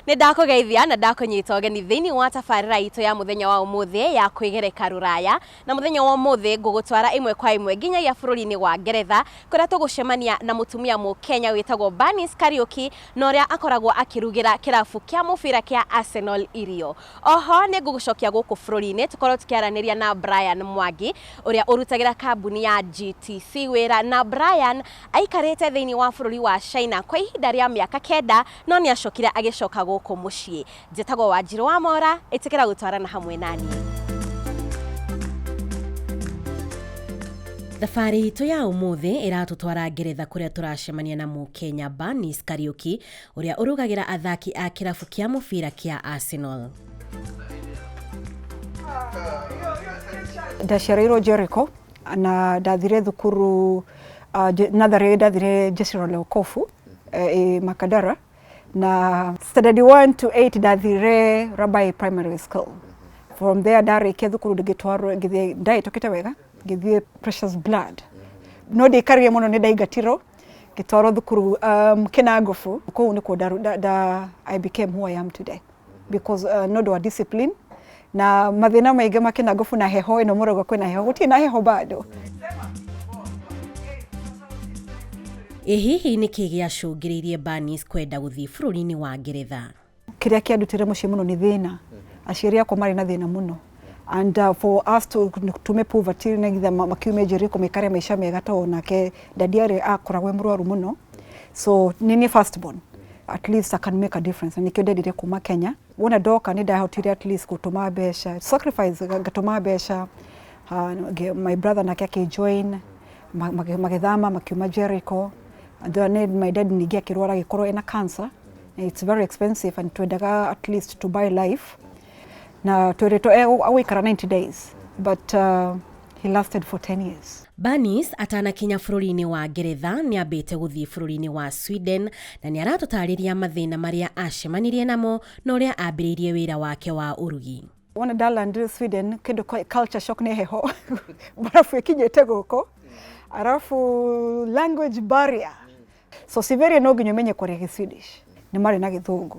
Nĩ ndakũgeithia na ndakũnyita ũgeni thĩinĩ wa tabarĩra itũ ya mũthenya wa ũmũthĩ ya kwĩgereka rũraya. Na mũthenya wa ũmũthĩ ngũgũtwara ĩmwe kwa ĩmwe nginyagia bũrũri-inĩ wa Ngeretha kũrĩa tũgũcemania na mũtumia mũkenya wĩtagwo Bernice Kariũki na ũrĩa akoragwo akĩrugĩra kĩrabu kĩa mũbira kĩa Arsenal irio. Oho nĩ ngũgũcokia gũkũ bũrũri-inĩ tũkorwo tũkĩaranĩria na Brian Mwangi ũrĩa ũrutagĩra kambuni ya GTC wĩra. Na Brian aikarĩte thĩinĩ wa bũrũri wa China kwa ihinda rĩa mĩaka 9 no nĩ acokire agĩcoka gũkũ mũciĩ. Njĩtagwo Wanjirũ wa Mora, ĩtĩkĩra gũtwarana hamwe naniĩ. Thabarĩ itũ ya ũmũthĩ ĩratũtwara Ngeretha kũrĩa tũracemania na mũkenya Bernice Kariũki ũrĩa ũrugagĩra athaki a kĩrabu kĩa mũbira kĩa Arsenal. Ndaciarĩirwo Jericho na ndathire thukuru natharĩ, ndathire Jeshi la Wokovu Makadara, na standard 1 to 8 ndathire Rabai Primary School. From there ndarĩkia thukuru ngĩtwarwo, ngĩthiĩ, ndahĩtũkĩte wega, ngĩthiĩ Precious Blood, no ndiaikarire mũno, nĩ ndaingatirwo ngĩtwarwo thukuru Kinangofu. Kũu nĩkuo I became who I am today because nĩ ũndũ wa discipline na mathĩna maingĩ ma Kinangofu na heho ĩno mũrauga kwĩna heho, gũtirĩ na heho bado. Ĩ hihi nĩ kĩĩ gĩacũngĩrĩirie Bernice kwenda gũthiĩ bũrũri-inĩ wa Ngeretha? Kĩrĩa kĩandutire mũciĩ mũno nĩ thĩna. Aciari akwa marĩ na thĩna mũno, and for us to tume poverty nĩgetha makiume Jericho maikare maica mega, tondũ nake daddy arĩ akoragwo e mũrwaru mũno. So nĩ niĩ first born, at least I can make a difference, na nĩkĩo ndendire kuma Kenya. Wona ndoka nĩ ndahotire at least gũtũma mbeca, sacrifice, ngatũma mbeca. My brother nake akĩjoin, magĩthama makiuma Jericho. And then my dad ningĩ akĩrwara, agĩkorwo ena cancer. It's very expensive and twendaga at least to buy life, na twĩrĩtwo agũikara 90 days, but he lasted for 10 years. Bernice atanakinya bũrũri-inĩ wa Ngeretha nĩ ambĩte gũthiĩ bũrũri-inĩ wa Sweden na nĩ aratũtarĩria mathĩna marĩa acemanirie namo na ũrĩa ambĩrĩirie wĩra wake wa ũrugi. Wona ndalandire Sweden, kĩndũ culture shock nĩ heho, barafu ĩkinyĩte gũkũ, arafu language barrier. So Siberia no nginya ũmenye kwaria Gĩswedish, nĩ marĩ na Gĩthũngũ,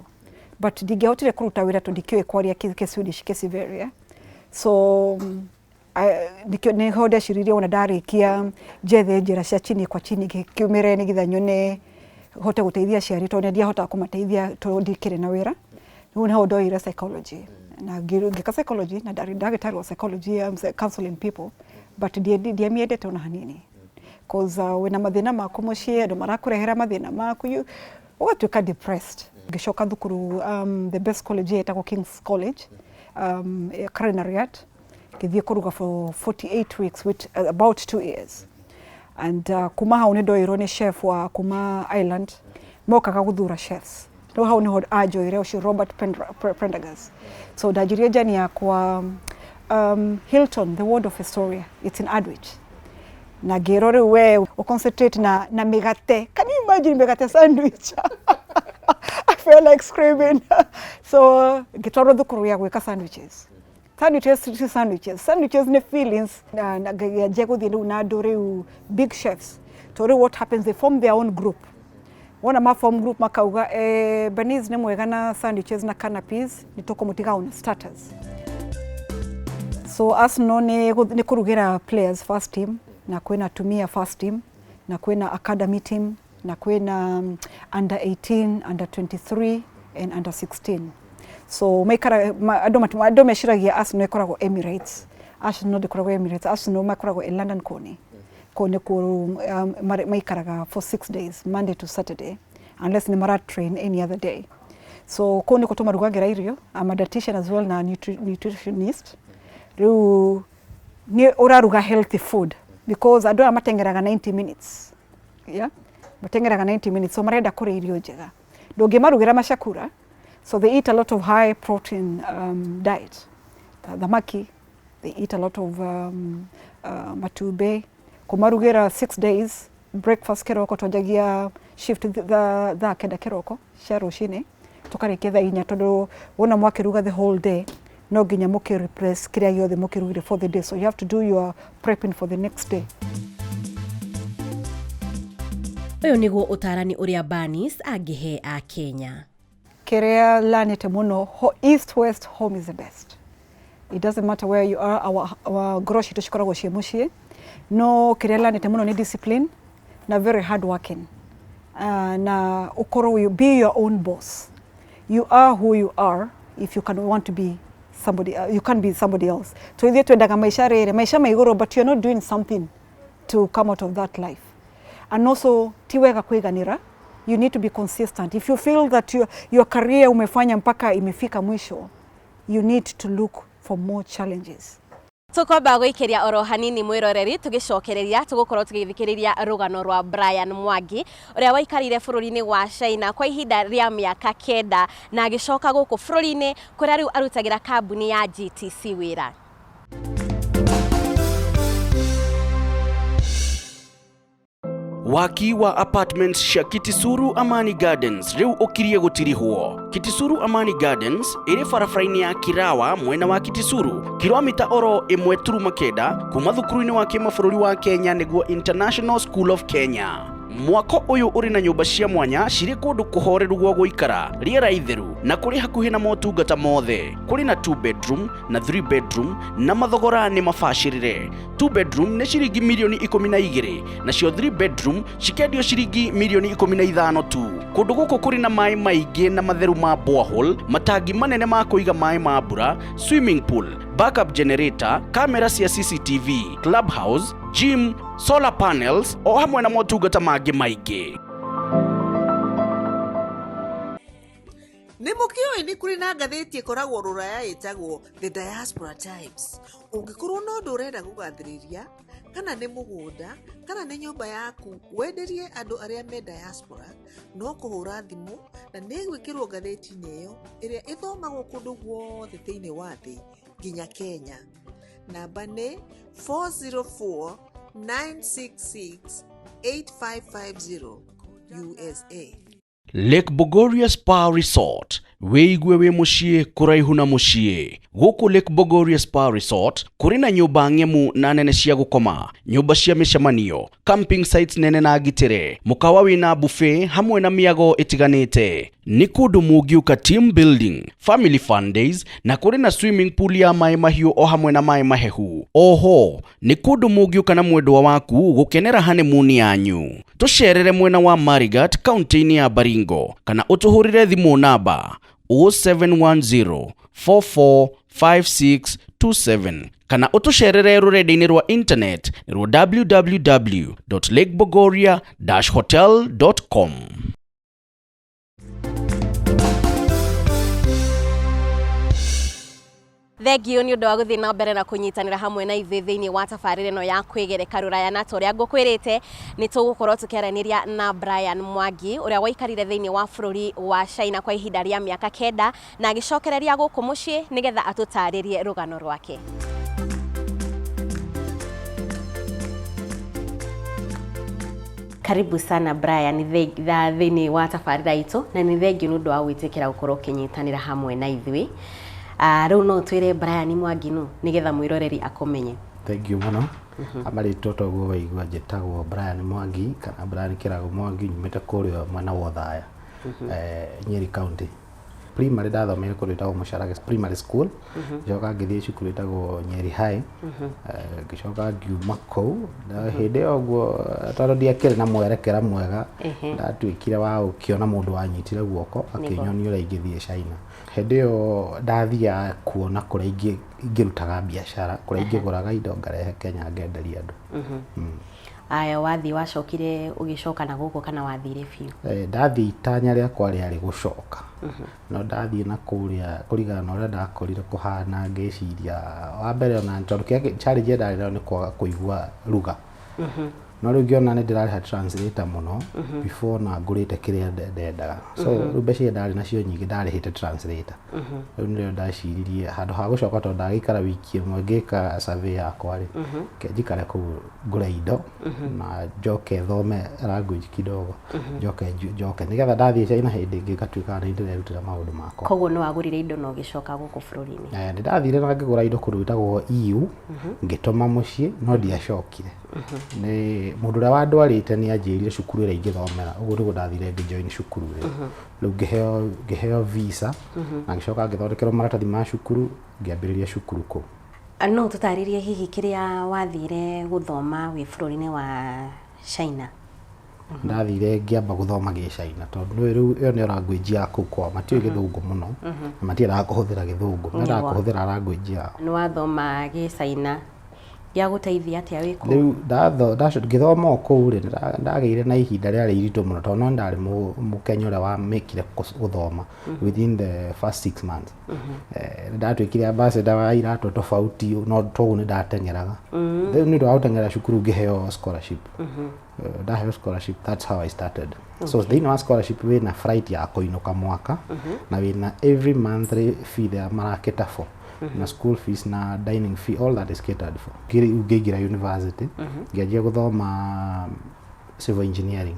but ndingĩahotire kũruta wĩra tondũ ndikĩũĩ kwaria Gĩswedish Kĩsiberia. So nĩkĩo nĩho ndeciririe wona ndarĩkia njethe njĩra cia chini kwa chini ngĩkiumĩre nĩgetha nyone hote gũteithia aciari, tondũ ndiahotaga kũmateithia tondũ ndikĩrĩ na wĩra. Rĩu nĩho ndoire psychology na ngĩka psychology, na ndarĩ ndagĩtarĩ wa psychology, counseling people, but ndiamiendete ona hanini, cause wĩna mathĩna maku mũciĩ, andũ marakũrehera mathĩna maku, ũgatuĩka depressed. Ngĩcoka thukuru, the best college yetagwo King's College, culinary art, ngĩthiĩ kũruga for 48 weeks, which about 2 years, and kuma hau nĩ ndoirwo nĩ chef wa kuma Ireland mokaga gũthura chefs. Rĩu hau nĩho anjoire, ũcio Robert Prendergast. So ndanjirie journey yakwa Hilton, the Waldorf Astoria, it's in Ardwych, na ngĩrwo rĩu we ũconcentrate na mĩgate. Can you imagine mĩgate sandwich? I felt like screaming. So ngĩtwarwo thukuru ya gwĩka sandwiches. Sandwiches ti sandwiches, sandwiches nĩ feelings. Na ngĩanjia gũthiĩ rĩu na andũ rĩu big chefs, to rĩu what happens, they form their own group. Wona ma form group makauga, "Bernice nĩ mwega na sandwiches na canapes, nĩ tũkũmũtiga on starters." So Arsenal nĩ kũrugĩra players first team, na kwĩna atumia first team, na kwĩna academy team, na kwĩna under 18, under 23 and under 16. So maikara andũ meciragia Arsenal ĩkoragwo Emirates. Arsenal ndĩkoragwo Emirates. Arsenal makoragwo in London Colney. Kũu nĩkuo maikaraga for 6 days, Monday to Saturday, unless nĩ mara train any other day. So kũu nĩkuo tũmarugagĩra irio. I'm a dietitian as well na nutritionist. Rĩu nĩ ũraruga healthy food because andũ aya mateng'eraga 90 minutes, yeah? Mateng'eraga 90 minutes, so marenda kũrĩa irio njega, ndũngĩmarugĩra macakura. So they eat a lot of high protein diet, thamaki, they eat a lot of matumbĩ. Kũmarugĩra 6 days, breakfast kĩroko, twanjagia shift thaa 9 kĩroko cia rũcinĩ. Tũkarĩkia thaa 4 tondũ wona mwakĩruga the whole day, no nginya mũkĩ replace kĩrĩa gĩothe mũkĩrugire for the day, so you have to do your prepping for the next day. Ũyũ nĩguo ũtarani ũrĩa Bernice angĩhe a Kenya. Kĩrĩa lanĩte mũno, east, west, home is the best. It doesn't matter where you are, our ngoro citũ cikoragwo ciĩ mũciĩ. No kĩrĩa lanĩte mũno nĩ discipline na very hard working, na ũkorwo you be your own boss. You are who you are. If you can want to be somebody, you can't be somebody else. So ithuĩ twendaga maica rĩrĩ, maica ma igũrũ, but you're not doing something to come out of that life. And also ti wega kwiganĩra. You need to be consistent. If you feel that your career umefanya mpaka imefika mwisho, you need to look for more challenges. Tũkwamba gũikĩria oro hanini mwĩroreri, tũgĩcokereria tũgũkorwo tũgĩthikĩrĩria rũgano rwa Brian Mwangi ũrĩa waikarire bũrũri-inĩ wa China kwa ihinda rĩa mĩaka 9 na agĩcoka gũkũ bũrũri-inĩ kũrĩa rĩu arutagĩra kambuni ya GTC wĩra. Waki wa apartments cia Kitisuru Amani Gardens riu ukirie gutirihwo. Kitisuru Amani Gardens iri barabara-inĩ ya Kirawa mwena wa Kitisuru, kilomita oro 1.9 kuma thukuru-inĩ wa kĩmabũrũri wa Kenya nĩguo International School of Kenya. Mwako ũyũ ũrĩ na nyũmba cia mwanya cirĩ kũndũ kũhoreru gwa gũikara, rĩera itheru na kũrĩ hakuhĩ na motungata mothe. Kũrĩ na 2 bedroom na 3 bedroom na mathogora nĩ mabacĩrĩre. 2 bedroom nĩ ciringi mirioni 12, nacio 3 bedroom cikendio ciringi mirioni 15 tu. Kũndũ gũkũ kũrĩ na maĩ maingĩ na matheru ma borehole, matangi manene ma kũiga maĩ ma mbura, swimming pool, backup generator, kamera cia CCTV, clubhouse, gym, solar panels o hamwe na motungata mangĩ maingĩ. Nĩ mũkĩũĩ nĩ kũrĩ na ngathĩti ĩkoragwo rũraya ĩtagwo The Diaspora Times. Ũngĩkorwo na ũndũ ũrenda gũgathĩrĩria, kana nĩ mũgũnda kana nĩ nyũmba yaku wenderie andũ arĩa me diaspora, no kũhũra thimũ na nĩ ĩgwĩkĩrwo ngathĩti-inĩ ĩyo ĩrĩa ĩthomagwo kũndũ guothe thĩinĩ wa thĩ nginya Kenya. Namba nĩ 404 966 8550 USA. Lake Bogoria Spa Resort, wĩigue wĩ mũciĩ kũraihu na mũciĩ. Gũkũ Lake Bogoria Spa Resort kũrĩ na nyũmba ng'emu na nene cia gũkoma, nyũmba cia mĩcemanio, camping sites nene na ngitĩre, mũkawa wĩna buffet hamwe na mĩago ĩtiganĩte. Nĩ kũndũ mũngĩũka team building, family fun days na kũrĩ na swimming pool ya maĩ mahiũ o hamwe na maĩ mahehu. Oho nĩ kũndũ mũngĩũka na mwendwa waku gũkenera honeymoon yanyu. Tũcerere mwena wa Marigat kaunti-inĩ ya Baringo kana ũtũhũrĩre thimũ namba 0710 445627 kana ũtũcerere rũrenda-inĩ rwa internet rwa www.lakebogoria-hotel.com. Thengio nĩ ũndũ wa gũthiĩ na mbere na kũnyitanĩra hamwe na ithuĩ thĩinĩ wa tabarĩra ĩno ya kwĩgereka rũraya, na ta ũrĩa ngũkwĩrĩte nĩ tũgũkorwo tũkĩaranĩria na Brian Mwangi ũrĩa waikarire thĩinĩ wa bũrũri wa China kwa ihinda rĩa mĩaka 9 na agĩcokereria gũkũ mũciĩ nĩgetha atũtarĩrie rũgano rwake. Karibu sana Brian thĩinĩ wa tabarĩra itũ, na nĩ thengio nĩ ũndũ wa gwĩtĩkĩra gũkorwo ũkĩnyitanĩra hamwe na ithuĩ. Rĩu no twĩre Brian Mwangi nũ nĩgetha mwĩroreri akũmenye. Thank you mũno. Amarĩtwa toguo waigua, njĩtagwo Brian Mwangi kana Brian Kĩrago Mwangi, nyumĩte kũrĩa mwena wa Othaya, Nyeri County. Primary ndathomeire kũndũ gwĩtagwo Mũcarage Primary School, ngĩcoka ngĩthiĩ cukuru ĩtagwo Nyeri High, ngĩcoka ngiuma kũu. Na hĩndĩ ĩyo ũguo tondũ ndiakĩrĩ na mwerekera mwega, ndatuĩkire wa gũkĩona mũndũ wanyitire guoko akĩnyonia ũrĩa ingĩthiĩ China. Hĩndĩ ĩyo ndathiaga kuona kũrĩa ingĩrutaga biacara, kũrĩa ingĩgũraga indo ngarehe Kenya ngenderia andũ. Aya, wathiĩ wacokire ũgĩcoka na gũkũ kana wathire biũ? Ndathiĩ itanya rĩakwa rĩarĩ gũcoka, no ndathiĩ na kũrĩa kũringana na ũrĩa ndakorire kũhana, ngĩciria wa mbere ona tondũ kĩrĩa challenge ĩrĩa ndarĩ nayo nĩ kwaga kũigua lugha. No rĩu ngĩona nĩ ndĩrarĩha translator mũno before na ngũrĩte kĩrĩa ndendaga, so rĩu mbeca iria ndarĩ nacio nyingĩ ndarĩhĩte translator. Rĩu nĩrĩo ndaciririe handũ ha gũcoka, tondũ ndagĩikara wiki ĩmwe ngĩka survey yakwa rĩ, ke njikare kũu ngũre indo na njoke thome language kidogo, njoke njoke nĩgetha ndathiĩ China hĩndĩ ĩngĩ ngatuĩka nĩ ndĩrerutĩra maũndũ makwa. Koguo nĩ wagũrire indo na ũgĩcoka gũkũ bũrũri-inĩ? Eh, nĩ ndathire na ngĩgũra indo kũndũ gwĩtagwo EU, ngĩtũma mũciĩ, no ndiacokire. Nĩ mũndũ ũrĩa wandwarĩte nĩ anjĩrire cukuru ĩrĩa ingĩthomera. Ũguo nĩguo ndathire ngĩjoin cukuru ĩyo. Rĩu ngĩheo visa na ngĩcoka ngĩthondekerwo maratathi ma cukuru, ngĩambĩrĩria cukuru kũu. No tũtarĩrie hihi kĩrĩa wathire gũthoma wĩ bũrũri-inĩ wa China? Ndathire ngĩamba gũthoma gĩcaina, tondũ nĩũĩ rĩu ĩyo nĩyo language ya kũu kwao. Matiũĩ gĩthũngũ mũno na matiendaga kũhũthĩra gĩthũngũ, mendaga kũhũthĩra language yao. Nĩ wathoma gĩcaina, gĩagũteithia atĩa wĩ kũu? Rĩu ngĩthoma o kũu rĩ, ndagĩire na ihinda rĩarĩ iritũ mũno, tondũ no ndarĩ mũkenya ũrĩa wamĩkire gũthoma within the first 6 months. Nĩ ndatuĩkire ambassador wa iratũ tofauti, no toguo nĩ ndateng'eraga. Rĩu nĩ ũndũ wa gũteng'era cukuru ngĩheo scholarship. Ndaheo scholarship, that's how I started. So thĩinĩ wa scholarship wĩna flight ya kũinũka mwaka na wĩna every monthly fee there maraketa for na school fees na dining fee, all that is catered for. Ngĩingĩra university, ngĩanjia gũthoma civil engineering.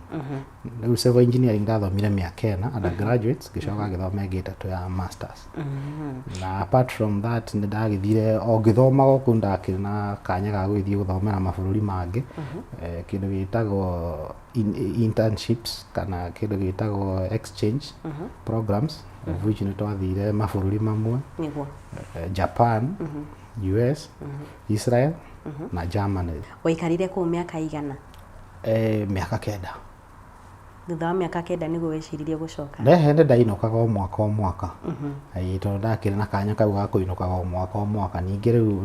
Rĩu civil engineering ndathomire mĩaka 4 undergraduates, ngĩcoka ngĩthoma ĩngĩ 3 ya masters. Na apart from that, nĩ ndagĩthire o ngĩthomaga o kũu, ndakĩrĩ na kanya ga gũgĩthiĩ gũthomera mabũrũri mangĩ, kĩndũ gĩtagwo internships kana kĩndũ gĩtagwo exchange programs, of which nĩ twathire mabũrũri mamwe, Japan, US, Israel na Germany. Waikarire kũu mĩaka igana? Mĩaka 9. Thutha wa mĩaka 9 nĩguo weciririe gũcoka? Ndehe nĩ ndainũkaga o mwaka o mwaka. Ĩĩ, tondũ ndakĩrĩ na kanya kau ga kũinũkaga o mwaka o mwaka. Ningĩ rĩu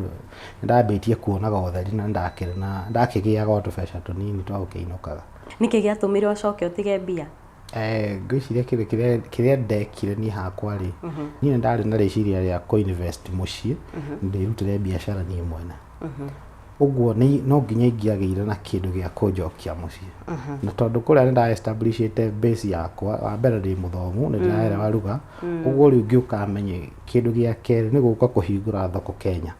nĩ ndambĩtie kuonaga ũtheri na ndakĩrĩ na ndakĩgĩaga o tũbeca tũnini twa gũkĩinũkaga. Nĩkĩ gĩatũmire ũcoke ũtige mbia? Ngwĩciria kĩndũ kĩrĩa ndekire niĩ hakwa rĩ, niĩ nĩ ndarĩ na rĩciria rĩa kũ-invest mũciĩ, ndĩrutĩre biacara niĩ mwene. Ũguo nĩ no nginya ingĩagĩire na kĩndũ gĩa kũnjokia mũciĩ. Na tondũ kũrĩa nĩ nda establishĩte base yakwa, wa mbere ndĩ mũthomu, nĩ ndĩraelewa lugha, ũguo rĩu ngĩũka menye kĩndũ gĩa kerĩ nĩ gũka kũhingũra thoko Kenya.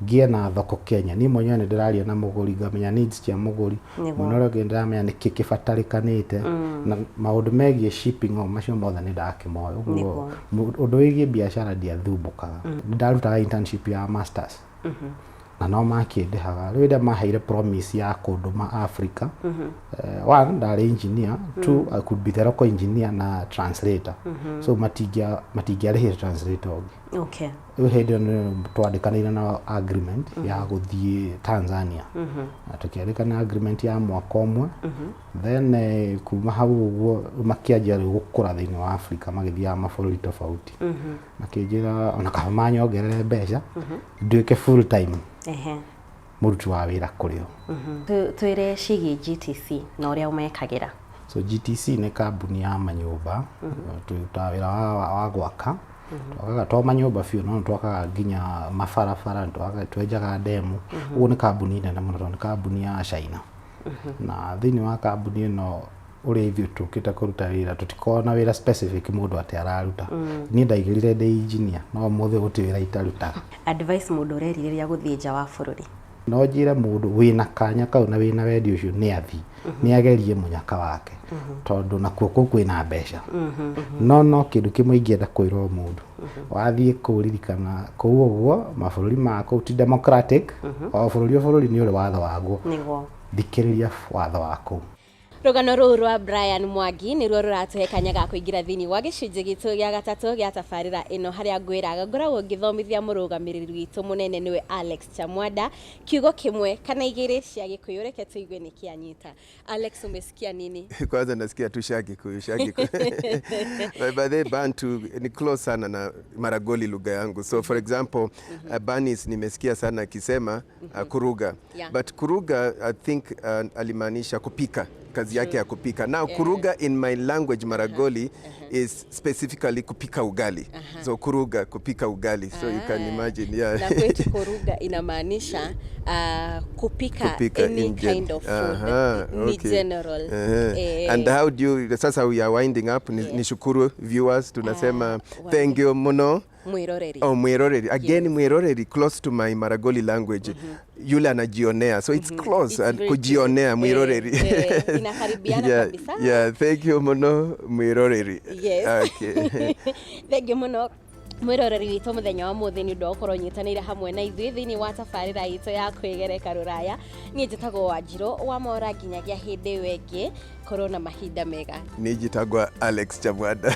Ngĩe na thoko Kenya. Niĩ mwenyewe nĩ ndĩraria na mũgũri, ngamenya needs cia mũgũri. Mwena ũrĩa ũngĩ nĩndĩramenya nĩkĩ kĩbatarĩkanĩte na maũndũ megiĩ shipping o macio mothe nĩ ndakĩmoĩ. Ũguo ũndũ wĩgiĩ biacara ndiathumbũkaga. Nĩ ndarutaga internship ya masters na no makĩndĩhaga. Rĩu rĩrĩa maheire promise ya kũndũma Africa, one, ndarĩ engineer, two, I could be the local engineer na translator, so matingĩarĩhire translator ũngĩ. Rĩu hĩndĩ ĩyo nĩ twandĩkanĩire na agreement ya gũthiĩ Tanzania na tũkĩandĩkana agreement ya mwaka ũmwe. Then kuma hau ũguo makĩanjia rĩu gũkũra thĩinĩ wa Africa, magĩthiaga mabũrũri tofauti, makĩnjĩra ona kaba manyongerere mbeca nduĩke full time mũruti wa wĩra kũrĩ o. Twĩre ciĩgiĩ GTC na ũrĩa ũmekagĩra. So GTC nĩ kambuni ya manyũmba. Tũrutaga wĩra wa gwaka. Twakaga to manyũmba biũ, no twakaga nginya mabarabara, twenjaga ndemu. Ũguo nĩ kambuni nene mũno, tondũ nĩ kambuni ya China. Na thĩinĩ wa kambuni ĩno, ũrĩa ithuĩ tũkĩte kũruta wĩra, tũtikoragwo na wĩra specific mũndũ atĩ araruta. Niĩ ndaigĩrire ndĩ engineer, no ũmũthĩ gũtirĩ wĩra itarutaga. Advice mũndũ ũrerirĩria gũthiĩ nja wa bũrũri? No njĩre mũndũ wĩna kanya kau na wĩna wendi ũcio nĩ athiĩ, nĩ agerie mũnyaka wake, tondũ nakuo kũu kwĩna mbeca. No kĩndũ kĩmwe ingĩenda kwĩra o mũndũ, wathiĩ kũu, ririkana kũu ũguo mabũrũri ma kũu ti democratic. O bũrũri o bũrũri nĩ ũrĩ watho waguo. Thikĩrĩria watho wa kũu. Rũgano rũu rwa Brian Mwangi nĩruo rũratũhe kanya ga kũingĩra thĩinĩ wa gĩcunjĩ gitũ gĩa gatatũ gĩa tabarĩra ĩno, harĩa ngwĩraga ngoragwo ngĩthomithia mũrũgamĩrĩri witũ mũnene, nĩwe Alex Chamwada, kiugo kĩmwe kana igĩrĩ cia Gĩkũyũ. Reke tũigue nĩkĩ anyita. Alex, umesikia nini? Kwanza nasikia tu Shagikuyu, Shagikuyu. By the way, Bantu ni close sana na Maragoli, lugha yangu. So for example, Banis nimesikia sana akisema kuruga. But kuruga, I think alimaanisha kupika. kazi yake ya kupika. Now kuruga in my language Maragoli is specifically kupika ugali. So kuruga, kupika ugali. So you can imagine, yeah. Na kwetu kuruga inamaanisha kupika, Kupika any in gen- kind of food. Aha, Ni okay. general. Uh-huh. And how do you, sasa we are winding up, nishukuru viewers, tunasema thank you muno. Mwiroreri. Oh, mwiroreri. Again, mwiroreri, close to my Maragoli language. Yule anajionea. So it's close It's and very kujionea, close. mwiroreri. Eh, inakaribiana Yeah, kabisa. yeah, thank you muno, mwiroreri. Yes. Okay. Thengiå må no mwĩroreri witũ mũthenya wa mũthĩ nĩ ũndũ wa gũkorwo nyitanĩire hamwe na ithuĩ thĩinĩ wa tabarĩra itũ ya kwĩgereka rũraya. Niĩ njĩtagwo Wanjirũ wa Mora, nginyagia hĩndĩ ĩyo ĩngĩ, korwo na mahinda mega. Nijitagwa Alex Chamwada.